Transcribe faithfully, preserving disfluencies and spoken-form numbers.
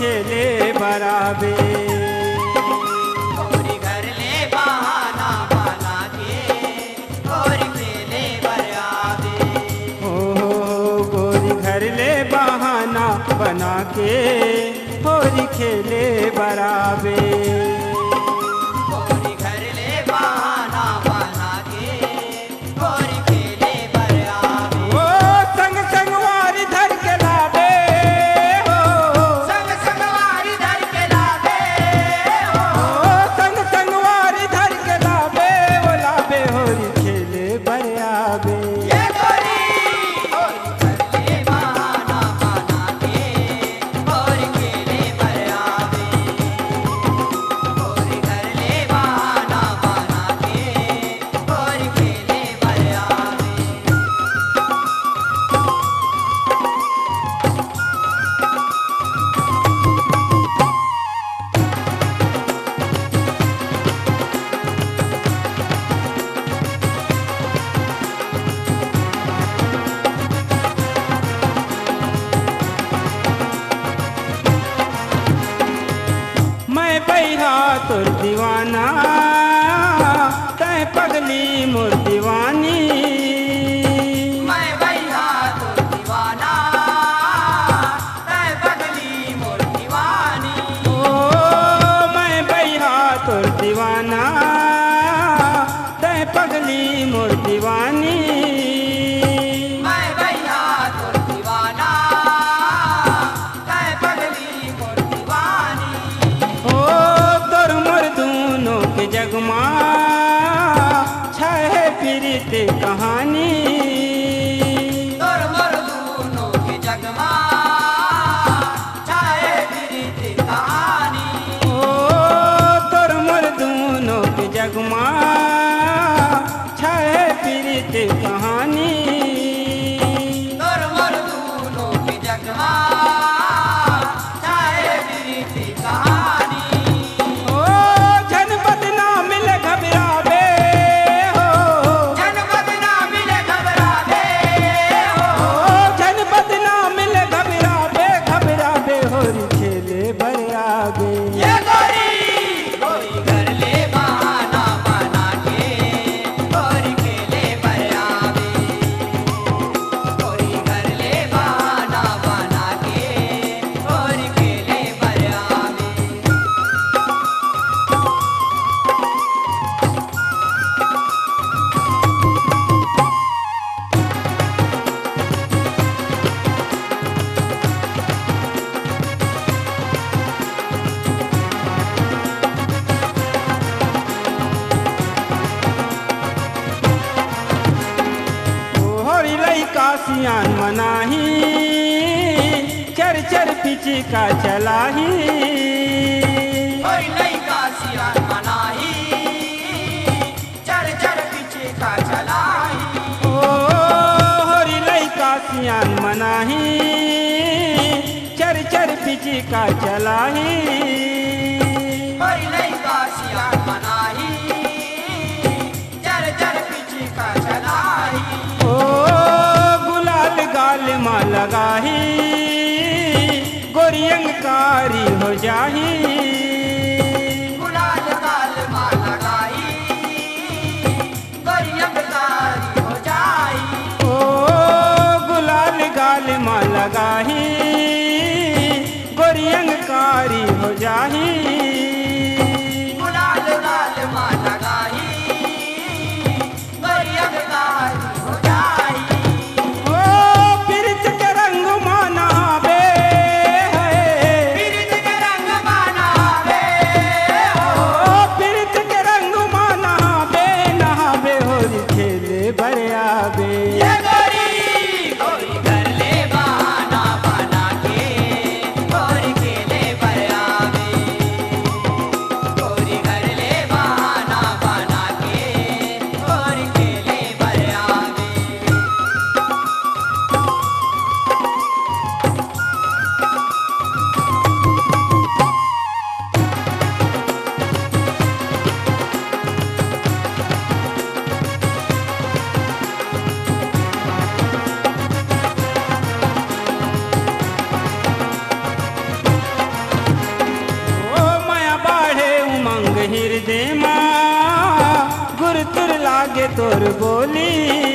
खेले बर आबे। होरी घर ले बहाना बना के, होरी खेले बर आबे। हो, हो, हो, गोरी घर ले बहाना बना के, होरी खेले बर आबे। होरी घर ले बहाना बना के, होरी खेले बर आबे। ओ संग संगवारी धर के लाबे हो। संग संगवारी धर के लाबे हो। ओ संग संगवारी धर के लाबे, ओ लाबे होरी खेले बर आबे। ये गोरी होरी घर ले बहाना बना के, होरी खेले बर आबे। होरी घर ले बहाना बना के, होरी खेले बर आबे। मैं बइहा तोर दीवाना, तैं पगली मोर दीवानी। मैं बइहा तोर दीवाना, तैं पगली मोर दीवानी। ओ, मैं बइहा तोर दीवाना, तैं पगली मोर दीवानी। मैं बइहा तोर दीवाना, तैं पगली मोर दीवानी। ओ, तोर मोर दूनों के जग मा छाए हे प्रीत कहानी। तोर मोर दूनों के जग मा छाए प्रीत कहानी। ओ, तोर मोर दूनों के जग मा छाए प्रीत कहानी। तोर मोर दूनों के जग मा छाए प्रीत कहानी। ओ, झन बदनाम ले घबराबे हो। झन बदनाम ले घबराबे हो। ओ, झन बदनाम ले घबराबे, घबराबे होरी खेले बर आबे। ये गोरी, गोरी घर ले बहाना बना के, होरी खेले बर आबे। होरी घर ले बहाना बना के, होरी खेले बर आबे। ओ होरी लइका सियान मन आही, चर चर पिचिका चलाही। होरी लइका सियान मन आही, चर चर पिचिका चलाही। ओ होरी लइका सियान मन आही, चर चर पिचिका चलाही। होरी लइका सियान मन आही, चर चर पिचिका चलाही। ओ गुलाल गाल मा लगाही, गोरी अंग कारी हो जाही। गुलाल गाल मा लगाही, गोरी अंग कारी हो जाही। ओ गुलाल गाल मा लगाही, गोरी अंग कारी हो जाही। गुलाल गाल मा लगाही, गोरी अंग कारी हो जाही। ओ पीरित के रंग मा नहाबे है। पीरित के रंग मा नहाबे हो। ओ पीरित के रंग मा नहाबे, नहाबे होरी खेले बर आबे। ये गोरी, गोरी घर ले बहाना बना के, होरी खेले बर आबे। तोर बोली